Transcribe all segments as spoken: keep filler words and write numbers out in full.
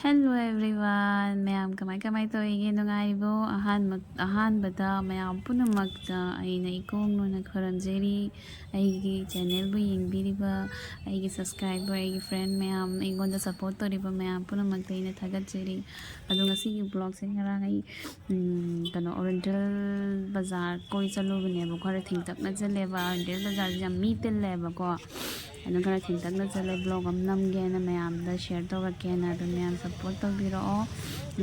Hello everyone, ꯃꯌꯥꯝ ꯀꯃꯥꯏ ꯀꯃꯥꯏ ꯇꯧꯔꯤꯒꯦ? ꯅꯨꯡꯉꯥꯏꯔꯤꯕꯣ? ꯑꯍꯥꯟꯕ ꯑꯍꯥꯟꯕꯗ ꯃꯌꯥꯝ ꯄꯨꯝꯅꯃꯛꯇ ꯑꯩꯅ ꯏꯀꯣꯡ ꯅꯣꯟꯅ ꯈꯨꯔꯨꯝꯖꯔꯤ꯫ ꯑꯩꯒꯤ ꯆꯦꯅꯦꯜꯕꯨ ꯌꯦꯡꯕꯤꯔꯤꯕ ꯑꯩꯒꯤ ꯁꯕꯁꯀ꯭ꯔꯥꯏꯕꯔ, ꯑꯩꯒꯤ ꯐ꯭ꯔꯦꯟ ꯃꯌꯥꯝ, ꯑꯩꯉꯣꯟꯗ ꯁꯞꯄꯣꯔꯠ ꯇꯧꯔꯤꯕ ꯃꯌꯥꯝ ꯄꯨꯝꯅꯃꯛꯇ ꯑꯩꯅ ꯊꯥꯒꯠꯆꯔꯤ꯫ ꯑꯗꯣ ꯉꯁꯤꯒꯤ ꯕ꯭ꯂꯣꯒꯁꯦ ꯉꯔꯥꯡ ꯑꯩ ꯎꯝ, ꯀꯩꯅꯣ, ꯑꯣꯔꯦꯟꯇꯦꯜ ꯕꯖꯥꯔ ꯀꯣꯏ ꯆꯠꯂꯨꯕꯅꯦꯕ꯫ ꯈꯔ ꯊꯦꯡꯇꯛꯅ ꯆꯠꯂꯦꯕ, ꯑꯣꯔꯦꯟꯇꯦꯜ ꯕꯖꯥꯔꯁꯦ ꯌꯥꯝ ꯃꯤ ꯇꯤꯜꯂꯦꯕꯀꯣ꯫ ꯑꯗꯨ ꯈꯔ ꯊꯦꯡꯇꯛꯅ ꯆꯠꯂꯦ, ꯕ꯭ꯂꯣꯒ ꯑꯃ ꯅꯝꯒꯦꯅ, ꯃꯌꯥꯝꯗ ꯁꯤꯌꯔ ꯇꯧꯔꯛꯀꯦꯅ꯫ ꯑꯗꯨ ꯃꯌꯥꯝ ꯁꯞꯄꯣꯔꯠ ꯇꯧꯕꯤꯔꯛꯑꯣ,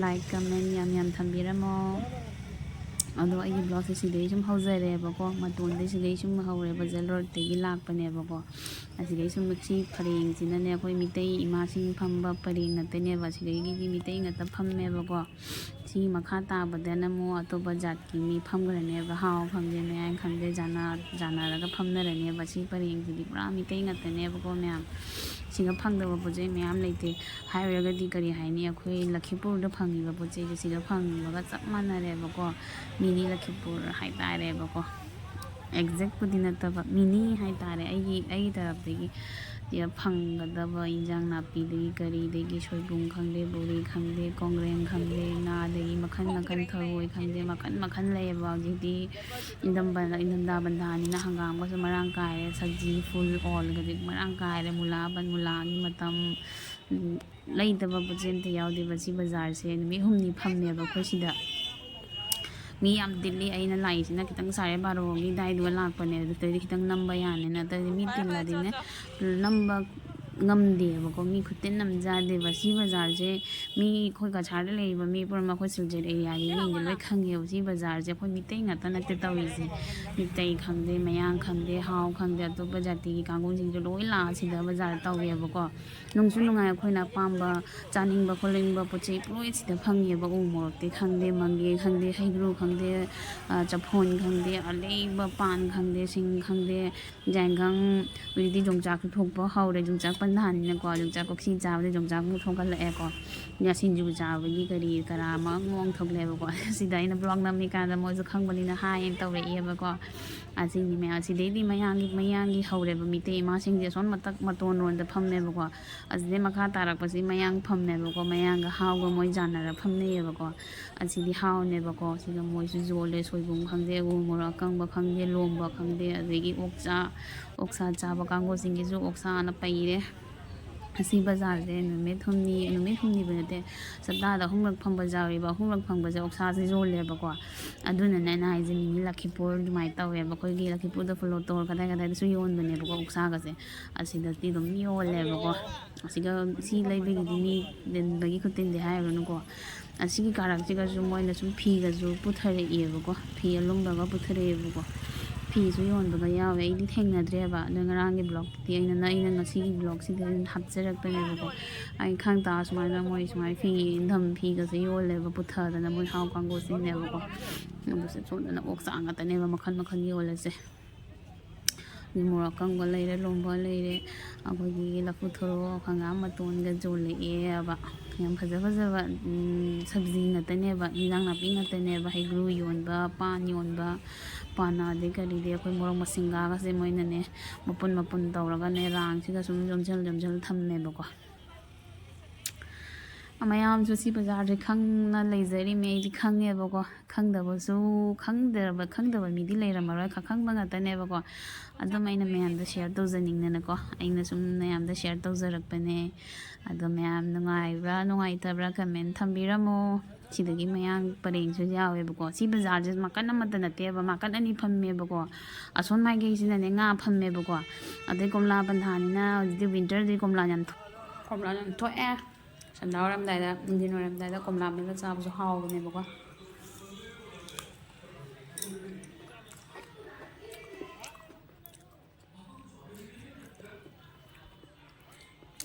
ꯂꯥꯏꯛ ꯀꯃꯦꯟ ꯌꯥꯝ ꯌꯥꯝ ꯊꯝꯕꯤꯔꯝꯃꯣ꯫ ꯑꯗꯣ ꯑꯩꯒꯤ ꯕ꯭ꯂꯣꯒꯁꯦ ꯁꯤꯗꯩ ꯁꯨꯝ ꯍꯧꯖꯔꯦꯕꯀꯣ, ꯃꯇꯣꯟꯗꯩ ꯁꯤꯗꯩ ꯁꯨꯝ ꯍꯧꯔꯦ, ꯕꯖꯥꯔ ꯔꯣꯗꯇꯒꯤ ꯂꯥꯛꯄꯅꯦꯕꯀꯣ꯫ ꯑꯁꯤꯗꯩ ꯁꯨꯝ ꯁꯤ ꯄꯔꯦꯡꯁꯤꯅꯅꯦ, ꯑꯩꯈꯣꯏ ꯃꯤꯇꯩ ꯏꯃꯥꯁꯤꯡ ꯐꯝꯕ ꯄꯔꯦꯡ ꯉꯥꯛꯇꯅꯦꯕ꯫ ꯁꯤꯗꯩꯒꯤꯗꯤ ꯃꯤꯇꯩ ꯉꯥꯛꯇ ꯐꯝꯃꯦꯕꯀꯣ꯫ ꯁꯤꯒꯤ ꯃꯈꯥ ꯇꯥꯕꯗꯅ ꯑꯃꯨꯛ ꯑꯇꯣꯞꯄ ꯖꯥꯠꯀꯤ ꯃꯤ ꯐꯝꯈ꯭ꯔꯅꯦꯕ꯫ ꯍꯥꯎ ꯈꯪꯗꯦ, ꯃꯌꯥꯡ ꯈꯪꯗꯦ, ꯖꯥꯅ-, ꯖꯥꯅꯔꯒ ꯐꯝꯅꯔꯅꯦꯕ꯫ ꯁꯤ ꯄꯔꯦꯡꯁꯤꯗꯤ ꯄꯨꯔꯥ ꯃꯤꯇꯩ ꯉꯥꯛꯇꯅꯦꯕꯀꯣ ꯃꯌꯥꯝ꯫ ꯁꯤꯗ ꯐꯪꯗꯕ ꯄꯣꯠ ꯆꯩ ꯃꯌꯥꯝ ꯂꯩꯇꯦ꯫ ꯍꯥꯏꯔꯨꯔꯒꯗꯤ ꯀꯔꯤ ꯍꯥꯏꯅꯤ, ꯑꯩꯈꯣꯏ ꯂꯈꯤꯄꯨꯔꯗ ꯐꯪꯉꯤꯕ ꯄꯣꯠ ꯆꯩꯁꯦ ꯁꯤꯗ ꯐꯪꯕꯒ ꯆꯞ ꯃꯥꯟꯅꯔꯦꯕꯀꯣ꯫ ꯃꯤꯅꯤ ꯂꯈꯤꯄꯨꯔ ꯍꯥꯏꯇꯥꯔꯦꯕꯀꯣ꯫ ꯑꯦꯛꯖꯦꯛꯄꯨꯗꯤ ꯅꯠꯇꯕ, ꯃꯤꯅꯤ ꯍꯥꯏꯇꯥꯔꯦ꯫ ꯑꯩꯒꯤ, ꯑꯩꯒꯤ ꯇꯔꯞꯇꯒꯤ ꯁꯤꯗ ꯐꯪꯒꯗꯕ ꯏꯟꯖꯥꯡ ꯅꯥꯄꯤꯗꯒꯤ ꯀꯔꯤꯗꯒꯤ ꯁꯣꯏꯕꯨꯝ ꯈꯪꯗꯦ, ꯕꯣꯔꯤ ꯈꯪꯗꯦ, ꯀꯣꯡꯒ꯭ꯔꯦꯡ ꯈꯪꯗꯦ, ꯉꯥꯗꯒꯤ ꯃꯈꯜ ꯃꯈꯜ, ꯊꯔꯣꯏ ꯈꯪꯗꯦ, ꯃꯈꯜ ꯃꯈꯜ ꯂꯩꯌꯦꯕ꯫ ꯍꯧꯖꯤꯛꯇꯤ ꯏꯪꯊꯝ-, ꯏꯪꯊꯝꯊꯥ ꯄꯟꯊꯥꯅꯤꯅ ꯍꯪꯒꯥꯝꯒꯁꯨ ꯃꯔꯥꯡ ꯀꯥꯏꯔꯦ, ꯁꯖꯤ ꯐꯨꯜ ꯑꯣꯜꯒꯁꯨ ꯃꯔꯥꯡ ꯀꯥꯏꯔꯦ, ꯃꯨꯂꯥ ꯕꯟ-, ꯃꯨꯂꯥꯒꯤ ꯃꯇꯝ, ꯎꯝ, ꯂꯩꯇꯕ ꯄꯣꯠ ꯆꯩ ꯑꯝꯇ ꯌꯥꯎꯗꯦꯕ꯫ ꯁꯤ ꯕꯖꯥꯔꯁꯦ ꯅꯨꯃꯤꯠ ꯍꯨꯝꯅꯤ ꯐꯝꯃꯦꯕ ꯑꯩꯈꯣꯏ ꯁꯤꯗ꯫ ꯃꯤ ꯌꯥꯝ ꯇꯤꯜꯂꯤ꯫ ꯑꯩꯅ ꯂꯥꯛꯏꯁꯤꯅ ꯈꯤꯇꯪ ꯁꯥꯔꯦ ꯕꯥꯔꯣꯒꯤ ꯑꯗꯥꯏꯗꯨꯒ ꯂꯥꯛꯄꯅꯦ꯫ ꯑꯗꯨꯗꯩꯗꯤ ꯈꯤꯇꯪ ꯅꯝꯕ ꯌꯥꯅꯤꯅ꯫ ꯑꯗꯩꯗꯤ ꯃꯤ ꯇꯤꯜꯂꯗꯤꯅꯦ, ꯅꯝꯕ ꯉꯝꯗꯦꯕꯀꯣ꯫ ꯃꯤ ꯈꯨꯇꯤꯟ ꯑꯃ ꯆꯥꯗꯦꯕ꯫ ꯁꯤ ꯕꯖꯥꯔꯁꯦ ꯃꯤ, ꯑꯩꯈꯣꯏ ꯀꯁꯥꯔꯗ ꯂꯩꯔꯤꯕ ꯃꯤ ꯄꯨꯝꯅꯃꯛ, ꯑꯩꯈꯣꯏ ꯁꯤꯜꯆꯔ ꯑꯦꯔꯤꯌꯥꯒꯤ ꯃꯤꯁꯤꯡꯁꯦ ꯂꯣꯏ ꯈꯪꯉꯦꯕ꯫ ꯁꯤ ꯕꯖꯥꯔꯁꯦ ꯑꯩꯈꯣꯏ ꯃꯤꯇꯩ ꯉꯥꯛꯇ ꯅꯠꯇꯦ ꯇꯧꯔꯤꯁꯦ꯫ ꯃꯤꯇꯩ ꯈꯪꯗꯦ, ꯃꯌꯥꯡ ꯈꯪꯗꯦ, ꯍꯥꯎ ꯈꯪꯗꯦ, ꯑꯇꯣꯞꯄ ꯖꯥꯇꯤꯒꯤ ꯀꯥꯡꯕꯨꯁꯤꯡꯁꯨ ꯂꯣꯏ ꯂꯥꯛꯑ ꯁꯤꯗ ꯕꯖꯥꯔ ꯇꯧꯋꯦꯕꯀꯣ꯫ ꯅꯨꯡꯁꯨ ꯅꯨꯡꯉꯥꯏ꯫ ꯑꯩꯈꯣꯏꯅ ꯑꯄꯥꯝꯕ ꯆꯥꯅꯤꯡꯕ ꯈꯣꯠꯅꯤꯡꯕ ꯄꯣꯠ ꯆꯩ ꯂꯣꯏ ꯁꯤꯗ ꯐꯪꯉꯦꯕ꯫ ꯎ ꯃꯣꯔꯣꯛꯇꯤ ꯈꯪꯗꯦ, ꯃꯪꯒꯦ ꯈꯪꯗꯦ, ꯍꯩꯒ꯭ꯔꯨ ꯈꯪꯗꯦ, ꯑ, ꯆꯐꯣꯟ ꯈꯪꯗꯦ, ꯑꯂꯩꯕ ꯄꯥꯟ ꯈꯪꯗꯦ, ꯁꯤꯡ ꯈꯪꯗꯦ, ꯌꯥꯏꯉꯪ, ꯍꯧꯖꯤꯛꯇꯤ ꯌꯣꯡꯆꯥꯛꯁꯨ ꯊꯣꯛꯄ ꯍꯧꯔꯦ꯫ ꯌꯣꯡꯆꯥꯛ ꯅꯍꯥꯟꯅꯤꯅꯀꯣ, ꯌꯣꯡꯆꯥꯛ ꯀꯣꯛꯁꯤ ꯆꯥꯕꯗ ꯌꯣꯡꯆꯥꯛ ꯑꯃꯨꯛ ꯊꯣꯛꯒꯠꯂꯛꯑꯦꯀꯣ꯫ ꯁꯤꯡꯖꯨ ꯆꯥꯕꯒꯤ ꯀꯔꯤ ꯀꯔꯥ ꯑꯃ ꯑꯃꯨꯛ ꯊꯣꯛꯂꯛꯑꯦꯕꯀꯣ꯫ ꯁꯤꯗ ꯑꯩꯅ ꯕ꯭ꯂꯣꯛ ꯅꯝꯃꯤꯀꯥꯟꯗ ꯃꯣꯏꯁꯨ ꯈꯪꯕꯅꯤꯅ ꯍꯥꯏꯌꯦꯅ ꯇꯧꯔꯛꯏꯑꯕꯀꯣ꯫ ꯑꯁꯤꯅꯤ ꯃꯌꯥꯝ, ꯑꯁꯤꯗꯩꯗꯤ ꯃꯌꯥꯡꯒꯤ, ꯃꯌꯥꯡꯒꯤ ꯍꯧꯔꯦꯕ, ꯃꯤꯇꯩ ꯏꯃꯥꯁꯤꯡꯁꯦ ꯑꯁꯣꯝ ꯃꯊꯛ ꯃꯇꯣꯟꯔꯣꯝꯗ ꯐꯝꯃꯦꯕꯀꯣ꯫ ꯑꯁꯤꯗꯩ ꯃꯈꯥ ꯇꯥꯔꯛꯄꯁꯤ ꯃꯌꯥꯡ ꯐꯝꯃꯦꯕꯀꯣ꯫ ꯃꯌꯥꯡꯒ ꯍꯥꯎꯒ ꯃꯣꯏ ꯖꯥꯟꯅꯔ ꯐꯝꯅꯩꯌꯦꯕꯀꯣ꯫ ꯑꯁꯤꯗꯤ ꯍꯥꯎꯅꯦꯕꯀꯣ꯫ ꯁꯤꯗ ꯃꯣꯏꯁꯨ ꯌꯣꯜꯂꯦ, ꯁꯣꯏꯕꯨꯝ ꯈꯪꯗꯦ, ꯎ ꯃꯣꯔꯣꯛ ꯑꯀꯪꯕ ꯈꯪꯗꯦ, ꯂꯣꯝꯕ ꯈꯪꯗꯦ, ꯑꯗꯒꯤ ꯑꯣꯛꯆꯥ, ꯑꯣꯛꯁꯥ ꯆꯥꯕ ꯀꯥꯡꯕꯨꯁꯤꯡꯒꯤꯁꯨ ꯑꯣꯛꯁꯥꯅ ꯄꯩꯔꯦ꯫ ꯑꯁꯤ ꯕꯖꯥꯔꯁꯦ ꯅꯨꯃꯤꯠ ꯍꯨꯝꯅꯤ, ꯅꯨꯃꯤꯠ ꯍꯨꯝꯅꯤꯕꯨ ꯅꯠꯇꯦ, ꯁꯞꯇꯥꯗ ꯑꯍꯨꯝꯂꯛ ꯐꯝꯕꯁꯨ ꯌꯥꯎꯔꯤꯕ, ꯑꯍꯨꯝꯂꯛ ꯐꯝꯕꯁꯦ ꯑꯣꯛꯁꯥꯁꯦ ꯌꯣꯜꯂꯦꯕꯀꯣ꯫ ꯑꯗꯨꯅꯅꯦ ꯑꯩꯅ ꯍꯥꯏꯁꯦ, ꯃꯤꯅꯤ ꯂꯈꯤꯄꯨꯔ ꯑꯗꯨꯃꯥꯏꯅ ꯇꯧꯋꯦꯕ꯫ ꯑꯩꯈꯣꯏꯒꯤ ꯂꯈꯤꯄꯨꯔꯗ ꯐꯨꯂꯣꯇꯣꯔ ꯀꯗꯥꯏ ꯀꯗꯥꯏꯗꯁꯨ ꯌꯣꯟꯕꯅꯦꯕꯀꯣ, ꯑꯣꯛꯁꯥꯒꯁꯦ꯫ ꯑꯁꯤꯗꯗꯤ ꯑꯗꯨꯝ ꯌꯣꯜꯂꯦꯕꯀꯣ꯫ ꯑꯁꯤꯒ ꯁꯤ ꯂꯩꯕꯒꯤꯗꯤ ꯃꯤ ꯂꯤꯟꯕꯒꯤ ꯈꯨꯇꯤꯟꯗꯤ ꯍꯥꯏꯔꯨꯅꯨꯀꯣ꯫ ꯑꯁꯤꯒꯤ ꯀꯥꯔꯛꯁꯤꯒꯁꯨ ꯃꯣꯏꯅ ꯁꯨꯝ ꯐꯤꯒꯁꯨ ꯄꯨꯊꯔꯛꯏꯑꯕꯀꯣ, ꯐꯤ ꯑꯂꯨꯝꯕꯒ ꯄꯨꯊꯔꯛꯑꯦꯕꯀꯣ꯫ ꯐꯤꯁꯨ ꯌꯣꯟꯕꯒ ꯌꯥꯎꯋꯦ꯫ ꯑꯩꯗꯤ ꯊꯦꯡꯅꯗ꯭ꯔꯦꯕ, ꯑꯗꯣ ꯉꯔꯥꯡꯒꯤ ꯕ꯭ꯂꯣꯛꯇꯤ ꯑꯩꯅ, ꯑꯩꯅ ꯉꯁꯤꯒꯤ ꯕ꯭ꯂꯣꯛꯁꯤꯗ ꯑꯩꯅ ꯍꯥꯞꯆꯔꯛꯄꯅꯦꯕꯀꯣ꯫ ꯑꯩ ꯈꯪ ꯇꯥ ꯁꯨꯃꯥꯏꯅ ꯃꯣꯏ ꯁꯨꯃꯥꯏꯅ ꯐꯤ, ꯏꯟꯊꯝ ꯐꯤꯒꯁꯦ ꯌꯣꯜꯂꯦꯕ, ꯄꯨꯊꯗꯅ ꯃꯣꯏ ꯍꯥꯎ ꯀꯥꯡꯕꯨꯁꯤꯡꯅꯦꯕꯀꯣ꯫ ꯑꯗꯨꯁꯨ ꯁꯣꯝꯗꯅ ꯑꯣꯛ ꯆꯥ ꯉꯥꯛꯇꯅꯦꯕ, ꯃꯈꯜ ꯃꯈꯜ ꯌꯣꯜꯂꯁꯦ꯫ ꯃꯣꯔꯣꯛ ꯑꯀꯪꯕ ꯂꯩꯔꯦ, ꯂꯣꯝꯕ ꯂꯩꯔꯦ, ꯑꯩꯈꯣꯏꯒꯤ ꯂꯐꯨ ꯊꯔꯣ, ꯍꯪꯒꯥꯝ ꯃꯇꯣꯟꯒ ꯌꯣꯜꯂꯛꯑꯦꯕ꯫ ꯌꯥꯝ ꯐꯖ ꯐꯖꯕ, ꯎꯝ, ꯁꯕꯖꯤ ꯉꯥꯛꯇꯅꯦꯕ, ꯏꯟꯖꯥꯡ ꯅꯥꯄꯤ ꯉꯥꯛꯇꯅꯦꯕ꯫ ꯍꯩꯒ꯭ꯔꯨ ꯌꯣꯟꯕ, ꯄꯥꯟ ꯌꯣꯟꯕ, ꯄꯥꯟ ꯑꯗꯩ ꯀꯔꯤꯗꯤ ꯑꯩꯈꯣꯏ ꯃꯣꯔꯣꯛ ꯃꯁꯤꯡꯒꯥꯒꯁꯦ ꯃꯣꯏꯅꯅꯦ ꯃꯄꯨꯟ ꯃꯄꯨꯟ ꯇꯧꯔꯒꯅꯦ ꯔꯥꯡꯁꯤꯒ ꯁꯨꯝ ꯌꯣꯝꯁꯤꯜ ꯌꯣꯝꯁꯤꯜ ꯊꯝꯃꯦꯕꯀꯣ꯫ ꯃꯌꯥꯝꯁꯨ ꯁꯤ ꯕꯖꯥꯔꯁꯦ ꯈꯪꯅ ꯂꯩꯖꯔꯤꯃꯦ, ꯑꯩꯗꯤ ꯈꯪꯉꯦꯕꯀꯣ꯫ ꯈꯪꯗꯕꯁꯨ, ꯈꯪꯗꯕ, ꯈꯪꯗꯕ ꯃꯤꯗꯤ ꯂꯩꯔꯝꯃꯔꯣꯏ, ꯈꯪꯕ ꯉꯥꯛꯇꯅꯦꯕꯀꯣ꯫ ꯑꯗꯨꯝ ꯑꯩꯅ ꯃꯌꯥꯝꯗ ꯁꯤꯌꯔ ꯇꯧꯖꯅꯤꯡꯗꯅꯀꯣ, ꯑꯩꯅ ꯁꯨꯝ ꯃꯌꯥꯝꯗ ꯁꯤꯌꯔ ꯇꯧꯖꯔꯛꯄꯅꯦ꯫ ꯑꯗꯣ ꯃꯌꯥꯝ ꯅꯨꯡꯉꯥꯏꯕ꯭ꯔꯥ ꯅꯨꯡꯉꯥꯏꯇꯕ꯭ꯔꯥ ꯀꯃꯦꯟ ꯊꯝꯕꯤꯔꯝꯃꯣ꯫ ꯁꯤꯗꯒꯤ ꯃꯌꯥꯡ ꯄꯔꯦꯡꯁꯨ ꯌꯥꯎꯋꯦꯕꯀꯣ꯫ ꯁꯤ ꯕꯖꯥꯔꯁꯦ ꯃꯥꯀꯟ ꯑꯃꯠꯇ ꯅꯠꯇꯦꯕ, ꯃꯥꯀꯟ ꯑꯅꯤ ꯐꯝꯃꯦꯕꯀꯣ꯫ ꯑꯁꯣꯝ ꯃꯥꯏꯀꯩꯁꯤꯅꯅꯦ ꯉꯥ ꯐꯝꯃꯦꯕꯀꯣ꯫ ꯑꯗꯩ ꯀꯣꯝꯂꯥ ꯄꯟꯊꯥꯅꯤꯅ ꯍꯧꯖꯤꯛꯇꯤ ꯋꯤꯟꯇꯔꯗꯤ ꯀꯣꯝꯂꯥ ꯌꯥꯝ ꯊꯣꯛ-, ꯀꯣꯝꯂꯥ ꯌꯥꯝ ꯊꯣꯛꯑꯦ꯫ ꯁꯟꯗꯥ ꯑꯣꯏꯔꯝꯗꯥꯏꯗ, ꯅꯨꯡꯊꯤꯟ ꯑꯣꯏꯔꯝꯗꯥꯏꯗ ꯀꯣꯝꯂꯥ ꯃꯦꯠꯂ ꯆꯥꯕꯁꯨ ꯍꯥꯎꯕꯅꯦꯕꯀꯣ꯫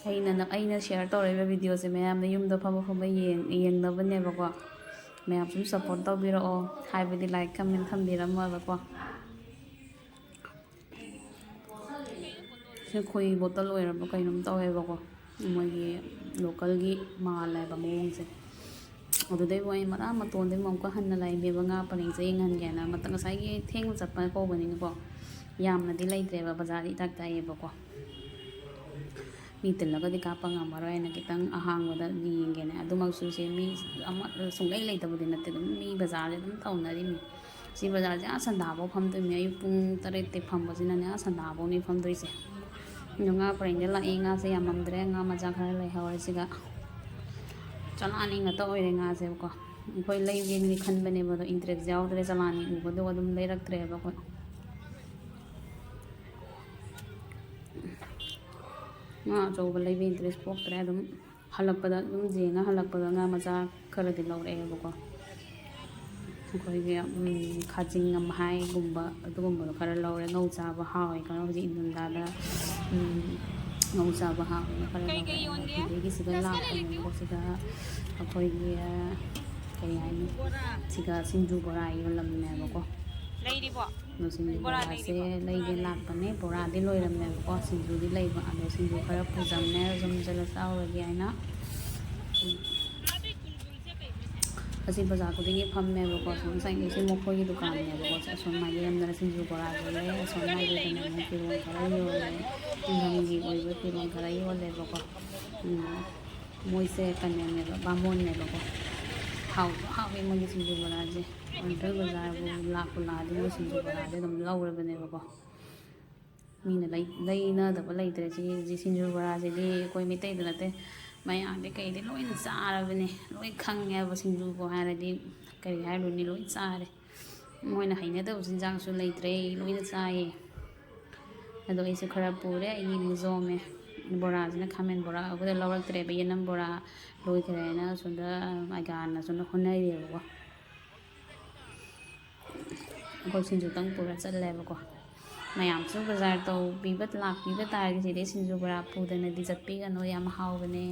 ꯑꯩꯅ ꯅ-, ꯑꯩꯅ ꯁꯤꯌꯔ ꯇꯧꯔꯛꯏꯕ ꯚꯤꯗꯤꯑꯣꯁꯦ ꯃꯌꯥꯝꯅ ꯌꯨꯝꯗ ꯐꯝꯃ ꯐꯝꯃ ꯌꯦꯡ-, ꯌꯦꯡꯅꯕꯅꯦꯕꯀꯣ꯫ ꯃꯌꯥꯝ ꯁꯨꯝ ꯁꯞꯄꯣꯔꯠ ꯇꯧꯕꯤꯔꯛꯑꯣ, ꯍꯥꯏꯕꯗꯤ ꯂꯥꯏꯛ, ꯀꯃꯦꯟ ꯊꯝꯕꯤꯔꯝꯃꯣꯕꯀꯣ꯫ ꯈꯣꯏ ꯕꯣꯇꯜ ꯑꯣꯏꯔꯕ ꯀꯩꯅꯣꯝ ꯇꯧꯋꯦꯕꯀꯣ, ꯃꯣꯏꯒꯤ ꯂꯣꯀꯦꯜꯒꯤ ꯃꯥꯜꯂꯦꯕ ꯃꯑꯣꯡꯁꯦ꯫ ꯑꯗꯨꯗꯩ ꯃꯣꯏ ꯃꯔꯥ ꯃꯇꯣꯟꯗꯩ ꯑꯃꯨꯛꯀ ꯍꯟꯅ ꯂꯥꯛꯏꯅꯦꯕ, ꯉꯥ ꯄꯔꯦꯡꯁꯦ ꯌꯦꯡꯍꯟꯒꯦꯅ꯫ ꯃꯇꯝ ꯉꯁꯥꯏꯒꯤ ꯊꯦꯡꯅ ꯆꯠꯄ ꯀꯧꯕꯅꯤꯅꯀꯣ, ꯌꯥꯝꯅꯗꯤ ꯂꯩꯇ꯭ꯔꯦꯕ, ꯕꯖꯥꯔꯗꯤ ꯏꯇꯥꯛ ꯇꯥꯏꯌꯦꯕꯀꯣ꯫ ꯃꯤ ꯇꯤꯜꯂꯒꯗꯤ ꯀꯥꯞꯄ ꯉꯝꯃꯔꯣꯏ ꯍꯥꯏꯅ ꯈꯤꯇꯪ ꯑꯍꯥꯡꯕꯗ ꯌꯦꯡꯒꯦꯅꯦ꯫ ꯑꯗꯨꯃꯛꯁꯨ ꯁꯦ ꯃꯤ ꯑꯃ ꯁꯨꯡꯂꯩ ꯂꯩꯇꯕꯗꯤ ꯅꯠꯇꯦ, ꯑꯗꯨꯝ ꯃꯤ ꯕꯖꯥꯔꯁꯦ ꯑꯗꯨꯝ ꯇꯧꯅꯔꯤꯃꯤ꯫ ꯁꯤ ꯕꯖꯥꯔꯁꯦ ꯑꯥ ꯁꯟꯗꯥꯐꯥꯎ ꯐꯝꯗꯣꯏꯅꯤ, ꯑꯌꯨꯛ ꯄꯨꯡ ꯇꯔꯦꯠꯇꯩ ꯐꯝꯕꯁꯤꯅꯅꯦ ꯑꯥ ꯁꯟꯗꯥꯐꯥꯎꯅꯤ ꯐꯝꯗꯣꯏꯁꯦ꯫ ꯑꯗꯣ ꯉꯥ ꯄꯔꯦꯡꯗ ꯂꯥꯛꯏ, ꯉꯥꯁꯦ ꯌꯥꯝꯃꯝꯗ꯭ꯔꯦ, ꯉꯥ ꯃꯆꯥ ꯈꯔ ꯂꯩꯍꯧꯔꯦ꯫ ꯁꯤꯒ ꯆꯂꯥꯅꯤ ꯉꯥꯛꯇ ꯑꯣꯏꯔꯦ ꯉꯥꯁꯦꯕꯀꯣ꯫ ꯑꯩꯈꯣꯏ ꯂꯩꯒꯦꯅꯗꯤ ꯈꯟꯕꯅꯦꯕ, ꯑꯗꯣ ꯏꯟꯇꯔꯦꯁ ꯌꯥꯎꯗ꯭ꯔꯦ, ꯆꯂꯥꯅꯤ ꯎꯕꯗꯣ ꯑꯗꯨꯝ ꯂꯩꯔꯛꯇ꯭ꯔꯦꯕ ꯑꯩꯈꯣꯏ꯫ ꯉꯥ ꯑꯆꯧꯕ ꯂꯩꯕ ꯏꯟꯇꯔꯦꯁ ꯄꯣꯛꯇ꯭ꯔꯦ꯫ ꯑꯗꯨꯝ ꯍꯜꯂꯛꯄꯗ, ꯑꯗꯨꯝ ꯌꯦꯡꯉ ꯍꯜꯂꯛꯄꯗ ꯉꯥ ꯃꯆꯥ ꯈꯔꯗꯤ ꯂꯧꯔꯛꯑꯦꯕꯀꯣ꯫ ꯑꯩꯈꯣꯏꯒꯤ ꯎꯝ, ꯈꯥꯖꯤꯡ ꯉꯝꯍꯥꯏꯒꯨꯝꯕ ꯑꯗꯨꯒꯨꯝꯕꯗꯣ ꯈꯔ ꯂꯧꯔꯦ꯫ ꯉꯧ ꯆꯥꯕ ꯍꯥꯎꯋꯦ ꯈꯔ ꯍꯧꯖꯤꯛ ꯏꯪꯊꯝꯊꯥꯗ꯫ ꯎꯝ, ꯉꯧ ꯆꯥꯕ ꯍꯥꯎꯋꯦꯅ ꯈꯔ ꯂꯧꯔꯦ꯫ ꯑꯗꯒꯤ ꯁꯤꯗ ꯂꯥꯛꯄꯅꯦꯕꯀꯣ, ꯁꯤꯗ ꯑꯩꯈꯣꯏꯒꯤ ꯀꯔꯤ ꯍꯥꯏꯅꯤ, ꯁꯤꯒ ꯁꯤꯡꯖꯨ ꯕꯣꯔꯥ ꯌꯣꯜꯂꯝꯃꯦꯕꯀꯣ꯫ ꯂꯩꯔꯤꯕꯣ? ꯑꯗꯣ ꯁꯤꯡꯖꯨ ꯕꯣꯔꯥ ꯕꯣꯔꯥꯁꯦ ꯂꯩꯔꯤꯕꯣ? ꯂꯩꯒꯦ ꯂꯥꯛꯄꯅꯦ꯫ ꯕꯣꯔꯥꯗꯤ ꯂꯣꯏꯔꯝꯃꯦꯕꯀꯣ, ꯁꯤꯡꯖꯨꯗꯤ ꯂꯩꯕ꯫ ꯑꯗꯣ ꯁꯤꯡꯖꯨ ꯈꯔ ꯄꯨꯖꯝꯅꯦ, ꯌꯨꯝ ꯆꯠꯂ ꯆꯥꯎꯔꯒꯦ ꯍꯥꯏꯅ꯫ ꯑꯁꯤ ꯕꯖꯥꯔ ꯈꯨꯗꯤꯡꯒꯤ ꯐꯝꯃꯦꯕꯀꯣ꯫ ꯑꯁꯣꯝ ꯁꯥꯏꯠꯀꯤꯁꯤ ꯃꯈꯣꯏꯒꯤ ꯗꯨꯀꯥꯟꯅꯦꯕꯀꯣ꯫ ꯑꯁꯣꯝ ꯃꯥꯏꯀꯩꯔꯣꯝꯗꯅ ꯁꯤꯡꯖꯨ ꯕꯣꯔꯥ ꯌꯣꯜꯂꯦ, ꯑꯁꯣꯝ ꯃꯥꯏꯀꯩꯗꯅ ꯑꯃꯨꯛ ꯐꯤꯔꯣꯜ ꯈꯔ ꯌꯣꯜꯂꯦ, ꯏꯪꯈꯣꯜꯒꯤ ꯑꯣꯏꯕ ꯐꯤꯔꯣꯜ ꯈꯔ ꯌꯣꯜꯂꯦꯕꯀꯣ꯫ ꯎꯝ, ꯃꯣꯏꯁꯦ ꯀꯩꯅꯣꯅꯦꯕ, ꯕꯥꯃꯣꯟꯅꯦꯕꯀꯣ꯫ ꯍꯥꯎꯁꯨ ꯍꯥꯎꯋꯦ ꯃꯣꯏꯒꯤ ꯁꯤꯡꯖꯨ ꯕꯣꯔꯥꯁꯦ꯫ ꯑꯣꯟꯊꯣꯏ ꯕꯖꯥꯔꯕꯨ ꯂꯥꯛꯄꯨ ꯂꯥꯛꯑꯗꯤ ꯃꯣꯏ ꯁꯤꯡꯖꯨ ꯕꯣꯔꯥꯁꯦ ꯑꯗꯨꯝ ꯂꯧꯔꯕꯅꯦꯕꯀꯣ꯫ ꯃꯤꯅ ꯂꯩ-, ꯂꯩꯅꯗꯕ ꯂꯩꯇ꯭ꯔꯦ꯫ ꯁꯤ ꯍꯧꯖꯤꯛ ꯁꯤꯡꯖꯨ ꯕꯣꯔꯥꯁꯤꯗꯤ ꯑꯩꯈꯣꯏ ꯃꯩꯇꯩꯗ ꯅꯠꯇꯦ, ꯃꯌꯥꯡꯗꯤ ꯀꯩꯗꯤ ꯂꯣꯏꯅ ꯆꯥꯔꯕꯅꯦ, ꯂꯣꯏ ꯈꯪꯉꯦꯕ꯫ ꯁꯤꯡꯖꯨꯕꯨ ꯍꯥꯏꯔꯗꯤ ꯀꯔꯤ ꯍꯥꯏꯔꯨꯅꯤ, ꯂꯣꯏ ꯆꯥꯔꯦ꯫ ꯃꯣꯏꯅ ꯍꯩꯅꯗꯕ ꯆꯤꯟꯖꯥꯛꯁꯨ ꯂꯩꯇ꯭ꯔꯦ, ꯂꯣꯏꯅ ꯆꯥꯏꯌꯦ꯫ ꯑꯗꯣ ꯑꯩꯁꯨ ꯈꯔ ꯄꯨꯔꯦ, ꯑꯩꯒꯤ ꯏꯃꯨꯡ ꯖꯣꯝꯃꯦ꯫ ꯕꯣꯔꯥꯁꯤꯅ ꯈꯥꯃꯦꯟ ꯕꯣꯔꯥ ꯑꯩꯈꯣꯏꯗ ꯂꯧꯔꯛꯇ꯭ꯔꯦꯕ, ꯌꯦꯅꯝ ꯕꯣꯔꯥ ꯂꯣꯏꯈ꯭ꯔꯦꯅ ꯑꯁꯣꯝꯗ ꯑꯩꯒꯥꯅ ꯑꯁꯣꯝꯗ ꯍꯣꯠꯅꯔꯤꯑꯕꯀꯣ꯫ ꯑꯩꯈꯣꯏ ꯁꯤꯡꯖꯨꯇꯪ ꯄꯨꯔ ꯆꯠꯂꯦꯕꯀꯣ꯫ ꯃꯌꯥꯝꯁꯨ ꯕꯖꯥꯔ ꯇꯧꯕꯤꯕ, ꯂꯥꯛꯄꯤꯕ ꯇꯥꯔꯗꯤ ꯁꯤꯗꯩ ꯁꯤꯡꯖꯨ ꯕꯣꯔꯥ ꯄꯨꯗꯅꯗꯤ ꯆꯠꯄꯤꯒꯅꯨ, ꯌꯥꯝ ꯍꯥꯎꯕꯅꯦ꯫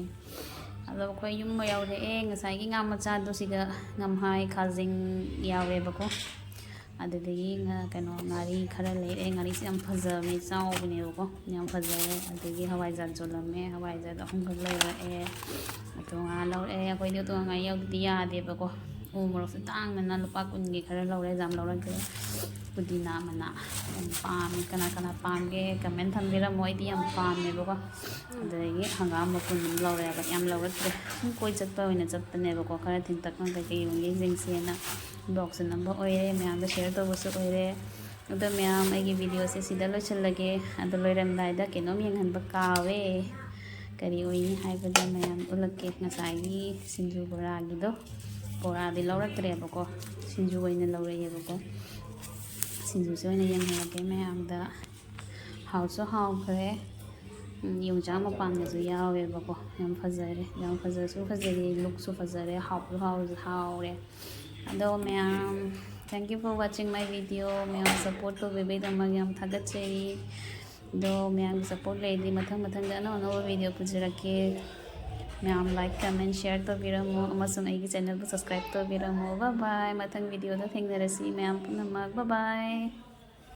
ꯑꯗꯣ ꯑꯩꯈꯣꯏ ꯌꯨꯝ ꯌꯧꯔꯛꯑꯦ꯫ ꯉꯁꯥꯏꯒꯤ ꯉꯥ ꯃꯆꯥꯗꯣ ꯁꯤꯒ ꯉꯝꯍꯥꯏ ꯈꯥꯖꯤꯡ ꯌꯥꯎꯔꯦꯕꯀꯣ꯫ ꯑꯗꯨꯗꯒꯤ ꯉꯥ- ꯀꯩꯅꯣ, ꯉꯥꯔꯤ ꯈꯔ ꯂꯩꯔꯛꯑꯦ꯫ ꯉꯥꯔꯤꯁꯦ ꯌꯥꯝ ꯐꯖꯕꯅꯦ, ꯆꯥꯎꯕꯅꯦꯕꯀꯣ, ꯌꯥꯝ ꯐꯖꯔꯦ꯫ ꯑꯗꯒꯤ ꯍꯋꯥꯏꯖꯥꯔ ꯆꯣꯠꯂꯝꯃꯦ, ꯍꯋꯥꯏꯖꯥꯔꯗꯣ ꯑꯍꯨꯝꯈꯛ ꯂꯩꯔꯛꯑꯦ꯫ ꯑꯗꯣ ꯉꯥ ꯂꯧꯔꯛꯑꯦ꯫ ꯑꯩꯈꯣꯏꯗꯤ ꯑꯗꯣ ꯉꯥꯔꯤ ꯌꯥꯎꯗꯗꯤ ꯌꯥꯗꯦꯕꯀꯣ꯫ ꯎ ꯃꯣꯔꯣꯛꯁꯦ ꯇꯥꯡꯗꯅ ꯂꯨꯄꯥ ꯀꯨꯟꯒꯤ ꯈꯔ ꯂꯧꯔꯦ, ꯌꯥꯝ ꯂꯧꯔꯛꯇ꯭ꯔꯦ꯫ ꯄꯨꯗꯤꯅꯥ ꯃꯅꯥ ꯌꯥꯝ ꯄꯥꯝꯃꯦ꯫ ꯀꯅꯥ ꯀꯅꯥ ꯄꯥꯝꯒꯦ, ꯀꯃꯦꯟ ꯊꯝꯕꯤꯔꯝꯃꯣ꯫ ꯑꯩꯗꯤ ꯌꯥꯝ ꯄꯥꯝꯃꯦꯕꯀꯣ꯫ ꯑꯗꯨꯗꯒꯤ ꯍꯪꯒꯥꯝ ꯃꯄꯨꯟ ꯑꯃ ꯂꯧꯔꯦꯕ, ꯌꯥꯝ ꯂꯧꯔꯛꯇ꯭ꯔꯦ꯫ ꯁꯨꯝ ꯀꯣꯏ ꯆꯠꯄ ꯑꯣꯏꯅ ꯆꯠꯄꯅꯦꯕꯀꯣ, ꯈꯔ ꯊꯦꯡꯇꯛꯅ ꯀꯩꯀꯩ ꯌꯣꯟꯒꯦ ꯌꯦꯡꯁꯦꯅ꯫ ꯕ꯭ꯂꯣꯛꯁꯨ ꯅꯝꯕ ꯑꯣꯏꯔꯦ, ꯃꯌꯥꯝꯗ ꯁꯤꯌꯔ ꯇꯧꯕꯁꯨ ꯑꯣꯏꯔꯦ꯫ ꯑꯗꯣ ꯃꯌꯥꯝ, ꯑꯩꯒꯤ ꯚꯤꯗꯤꯑꯣꯁꯦ ꯁꯤꯗ ꯂꯣꯏꯁꯤꯜꯂꯒꯦ꯫ ꯑꯗꯣ ꯂꯣꯏꯔꯝꯗꯥꯏꯗ ꯀꯩꯅꯣꯝ ꯌꯦꯡꯍꯟꯕ ꯀꯥꯎꯋꯦ꯫ ꯀꯔꯤ ꯑꯣꯏꯅꯤ ꯍꯥꯏꯕꯗ ꯃꯌꯥꯝ ꯎꯠꯂꯛꯀꯦ꯫ ꯉꯁꯥꯏꯒꯤ ꯁꯤꯡꯖꯨ ꯕꯣꯔꯥꯒꯤꯗꯣ, ꯕꯣꯔꯥꯗꯤ ꯂꯧꯔꯛꯇ꯭ꯔꯦꯕꯀꯣ, ꯁꯤꯡꯖꯨ ꯑꯣꯏꯅ ꯂꯧꯔꯛꯑꯦꯕꯀꯣ꯫ ꯁꯤꯡꯖꯨꯁꯦ ꯑꯣꯏꯅ ꯌꯦꯡꯍꯜꯂꯛꯀꯦ ꯃꯌꯥꯝꯗ꯫ ꯍꯥꯎꯁꯨ ꯍꯥꯎꯈ꯭ꯔꯦ꯫ ꯎꯝ, ꯌꯣꯡꯆꯥꯛ ꯃꯄꯥꯟꯒꯁꯨ ꯌꯥꯎꯋꯦꯕꯀꯣ꯫ ꯌꯥꯝ ꯐꯖꯔꯦ, ꯌꯥꯝ ꯐꯖꯁꯨ ꯐꯖꯔꯦ, ꯂꯨꯛꯁꯨ ꯐꯖꯔꯦ, ꯍꯥꯎꯁꯨ ꯍꯥꯎ- ꯍꯥꯎꯔꯦ꯫ ꯑꯗꯣ ꯃꯌꯥꯝ, thank you for watching my video꯫ ꯃꯌꯥꯝ ꯁꯞꯄꯣꯔꯠ ꯇꯧꯕꯤꯕꯩꯗꯃꯛ ꯌꯥꯝ ꯊꯥꯒꯠꯆꯔꯤ꯫ ꯑꯗꯣ ꯃꯌꯥꯝꯒꯤ ꯁꯞꯄꯣꯔꯠ ꯂꯩꯔꯗꯤ ꯃꯊꯪ ꯃꯊꯪꯗ ꯑꯅꯧ ꯑꯅꯧꯕ ꯚꯤꯗꯤꯑꯣ ꯄꯨꯖꯔꯛꯀꯦ꯫ ꯃꯌꯥꯝ ꯂꯥꯏꯛ, ꯀꯃꯦꯟ, ꯁꯤꯌꯔ ꯇꯧꯕꯤꯔꯝꯃꯣ ꯑꯃꯁꯨꯡ ꯑꯩꯒꯤ ꯆꯦꯅꯦꯜꯕꯨ ꯁꯕꯁꯀ꯭ꯔꯥꯏꯕ ꯇꯧꯕꯤꯔꯝꯃꯣ꯫ ꯕꯥꯏ ꯕꯥꯏ꯫ ꯃꯊꯪ ꯚꯤꯗꯤꯑꯣꯗ ꯊꯦꯡꯅꯔꯁꯤ ꯃꯌꯥꯝ ꯄꯨꯝꯅꯃꯛ꯫ ꯕꯥꯏ ꯕꯥꯏ꯫